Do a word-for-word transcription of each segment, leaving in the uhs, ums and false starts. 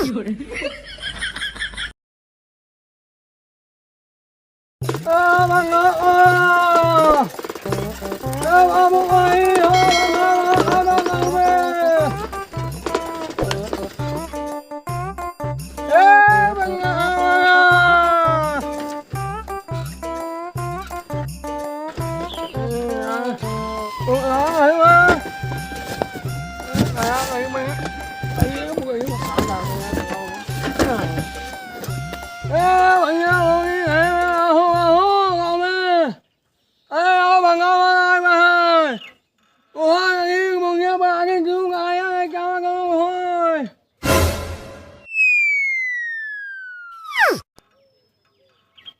ए भंगा, आ! ए बाबू, आई हो, भंगा, आ, भंगा, ए! ए भंगा, आ!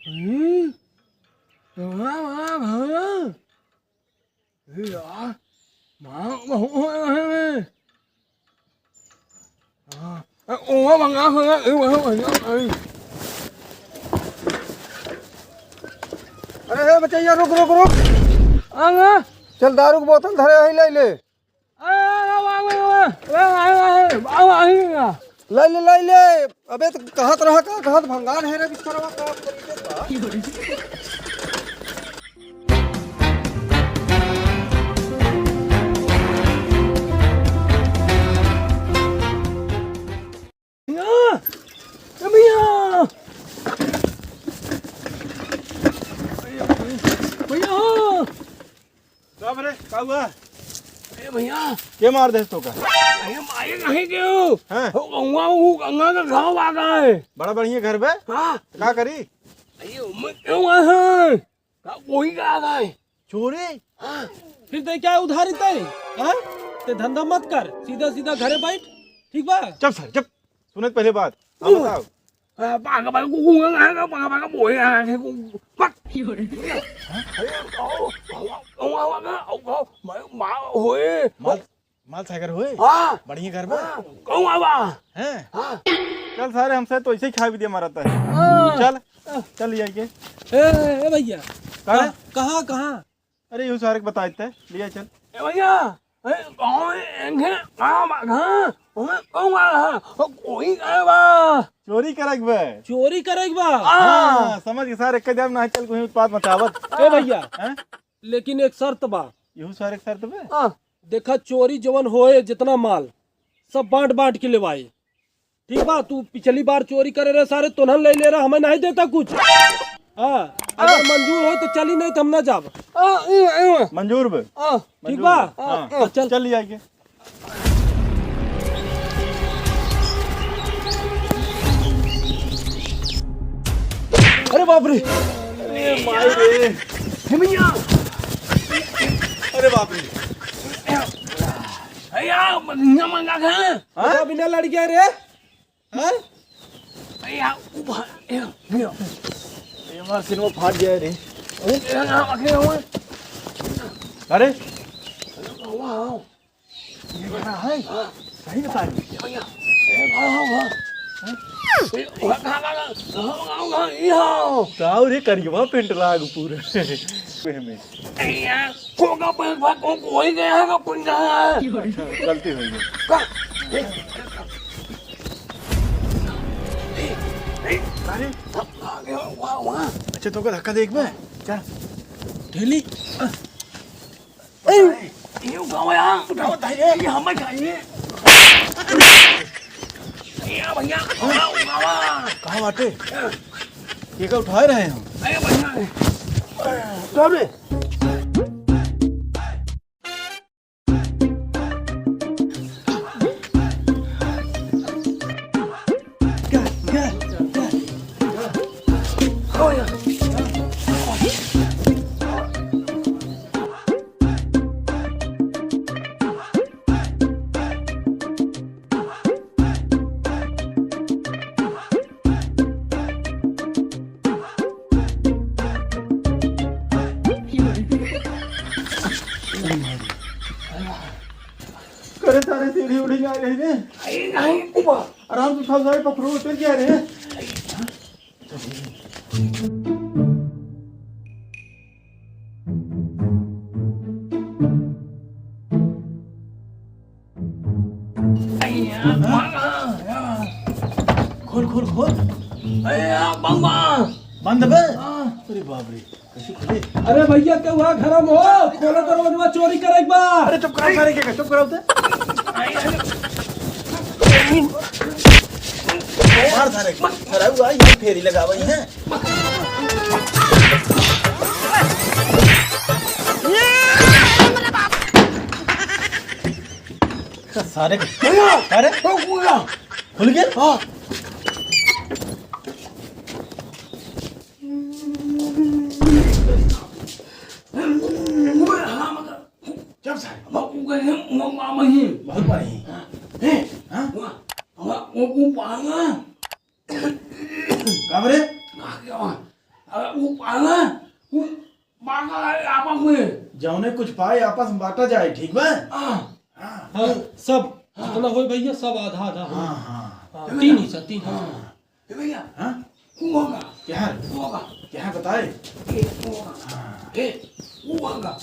हम्म? ए यार, माँ, वहाँ, वहाँ, वहाँ। हाँ, ए, ओ, वहाँ, वहाँ, वहाँ, ए, वहाँ, वहाँ, वहाँ। अरे, ए, बचैया, रुक, रुक, रुक। आंगा। चल, दारू की बोतल धरे है, ले ले। अरे, अरे, अरे, अरे, अरे, अरे, अरे, अरे, अरे। ले ले, ले ले। अबे तो कहत रहा, का कहत भंगार है रे बिस्तरवा, का करी के बा? भैया, ए भैया। भैया। का बरे, का हुआ? अरे भैया। के मार देस तोका? अरे मारे नहीं क्यों? हाँ। वो गंगा, वो गंगा का घाव आ गए। बड़ा बढ़िया घर बे? हाँ। का करी? अरे उम्र क्यों आ गए? का कोई का आ गए? चोरी? हाँ। फिर ते क्या उधारी ते? हाँ? ते धंधा मत कर, सीधा सीधा घरे बैठ, ठीक बा? चुप सारे, चुप। सुनत पहले बात। हाँ, बताओ। आ, बागा, बागा, बागा, बागा, बागा, बागा, बोए, आ, के, को, पक। अरे, आओ, आओ, आओ, आओ, आओ, आओ, मैं, माँ, होए। माल, माल सागर होए? हाँ। बढ़िया घर बा? हाँ, कहूँ आवा। हैं? हाँ। चल सारे, हमसे तो ऐसे ही खाए भी दिया मारा था। हाँ। चल, चल ले आइए। ए, ए, भैया। का रे? कहाँ, कहाँ, कहाँ? अरे, यूं सारे के बता देते हैं, लिया चल। ए भैया, ए, गाँव में एंगे कहाँ बा? हाँ, हमें कहूँ आ रहा, वो कोई गए बा। चोरी करक बे। चोरी करक बा? हाँ। हाँ, समझ के सारे, एक जब ना चल कोई उत्पात मचावत। ए भैया, हैं? लेकिन एक शर्त बा। यहू सारे के शर्त बे? हाँ। देखा, चोरी जवन होए, जितना माल, सब बांट बांट के लेवाए। ठीक बा, तू पिछली बार चोरी करे रहे सारे, तोहन ले ले रहा, हमें नहीं देता कुछ। हाँ, अगर मंजूर हो तो चली, नहीं तो हम ना जाब। आ, ए, ए, मंजूर बे। आ, ठीक मंजूर बा? बे। हाँ। आ, चल। चल लिया के। अरे बाप रे। अरे माई रे। हे भैया। अरे बाप रे। भैया, बढ़िया मंगा के। हाँ? बिना लड़ गया रे। हाँ? भैया, उबा, ए, भैया। ये हमार सिनेमा फाट गया रे। अरे, ए, यहाँ आके हुए। अरे? वाह। ये बड़ा है? हाँ। सही बता रही है। भैया, ए, वाह, वाह, वाह। हाँ? ए, वाह, वाह, वाह, वाह, वाह, वाह, ये हाँ। ताऊ रे, करियवा पेंट लाग पूरा। में। ए, यार, को का पेंट भाई, को, कोई गया है का पेंट है? अच्छा, गलती हो गई। का? ए, ए, अरे? आ गया, वाह, वाह। अच्छा, तोका धक्का देख बे। चल। ठेली। ए, ये उठाओ यार। उठाओ, उठाइए। ये हमें खाइए। भैया, भैया, उठाओ, उठाओ। कहाँ बाटे? ये का उठाए रहे हम? अरे भैया। कब रे? करे सारे सीढ़ी उड़ी आ रही रे। आई नहीं, ऊपर। आराम से उठाओ सारे, पकड़ो, उतर क्या रे? खोल, खोल। अरे यार, बंद बा। बंद बे? हाँ। अरे बाप रे, कैसे खुले? अरे भैया, के हुआ घर में हो? खोलो दरवाजा, चोरी करे एक बार। अरे चुप कराओ सारे के, चुप कराओ ते। मार सारे के। अरे हुआ, ये फेरी लगावई है। सारे के। भैया! अरे? ओ, खुल गया। खुल गया? हाँ। चुप सारे। बहुत बड़ी। हैं? हाँ? का बरे? अरे, वो पाला, वो पाला है आपस में। जौने कुछ पाए, आपस में बांटा जाए, ठीक बा? हाँ। हाँ। हाँ, सब, हाँ। जितना होई भैया, सब आधा आधा होई। हाँ, हाँ। हाँ, तीन हिस्सा, तीन हिस्सा। हाँ। ए भैया, हाँ? वो होगा। क्या है? वो होगा। क्या है, बताए? ए, वो होगा। हाँ। ए, वो होगा।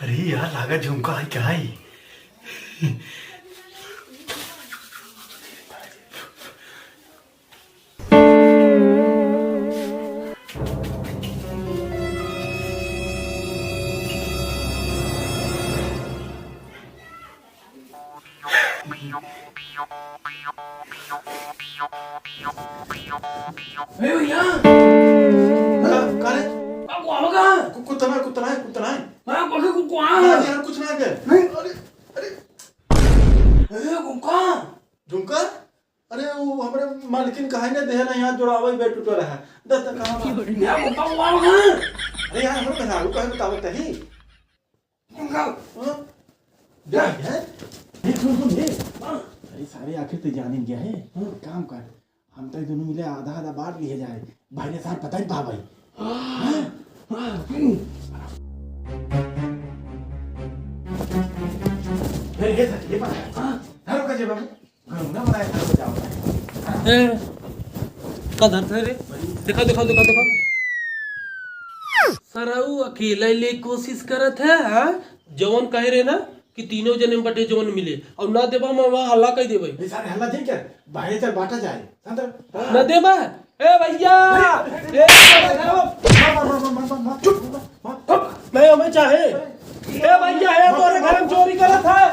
अरे यार, लागा झुमका है, क्या है? ए भैया! का, का रे? का कुआ होगा? कु-, कुत्ता ना, कुत्ता ना है, कुत्ता ना है। हाँ, पके कुआ। अरे यार, कुछ ना है। नहीं। अरे, अरे। ए, झुमका। झुमका? अरे, वो हमरे मालकिन कहा ने देहे ना, यहाँ जोड़ावे बैठ उठल रहा। दस तक कहाँ बा? यार, झुमका कुआ होगा। अरे यार, हमरे मेहरारू कहे बतावत ही। हाँ? जा। क्या है? ए, सुन, सुन, ए। हाँ। अरे, सारे आखिर ते जानिन गया है। हाँ। काम कर, हम तई दोनों मिले आधा आधा बांट लिहे जाए। भाई ने सार पता ही पा भाई। हाँ। हाँ। फिर ये सच, ये पता है। हाँ। धरो का जेब में। ए, का धरत है रे? देखा, देखा, देखा, देखा। सरऊ अकेले ले कोशिश करत है, हाँ? जवन कहे रे ना कि तीनों जने में बटे जवन मिले, और ना देबा, मैं वहाँ हल्ला कर देबे। ए, सारे हल्ला दे क्या? बाहरे चल, बांटा जाए। शांत रह। ना देबा? ए भैया! ए, ए, ए, ए, ए, ए, चुप! मैं हमें चाहे। ए भैया, ए तोरे घर में चोरी करत है।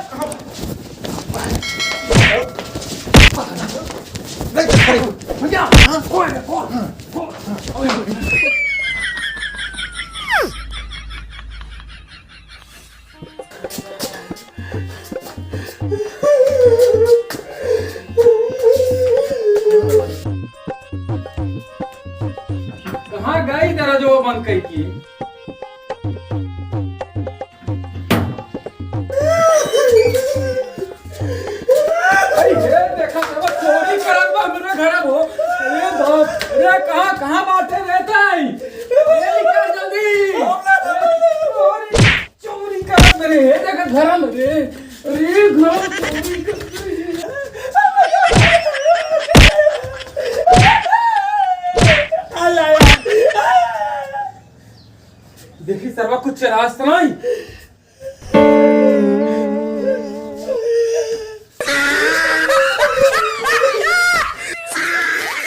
भैया, हाँ? कौन है, कौन? कौन? कई की। अरे हे, देखा, सब चोरी करत बा हमरे घर हो। अरे बाप रे, कहाँ, कहाँ बाटे रहता है? ए, निकल जल्दी। ए, चोरी, चोरी करत बा रे, हे देखा घर में रे। अरे घर चोरी करत बा रे। देखी सरवा कुछ चरास तो नहीं।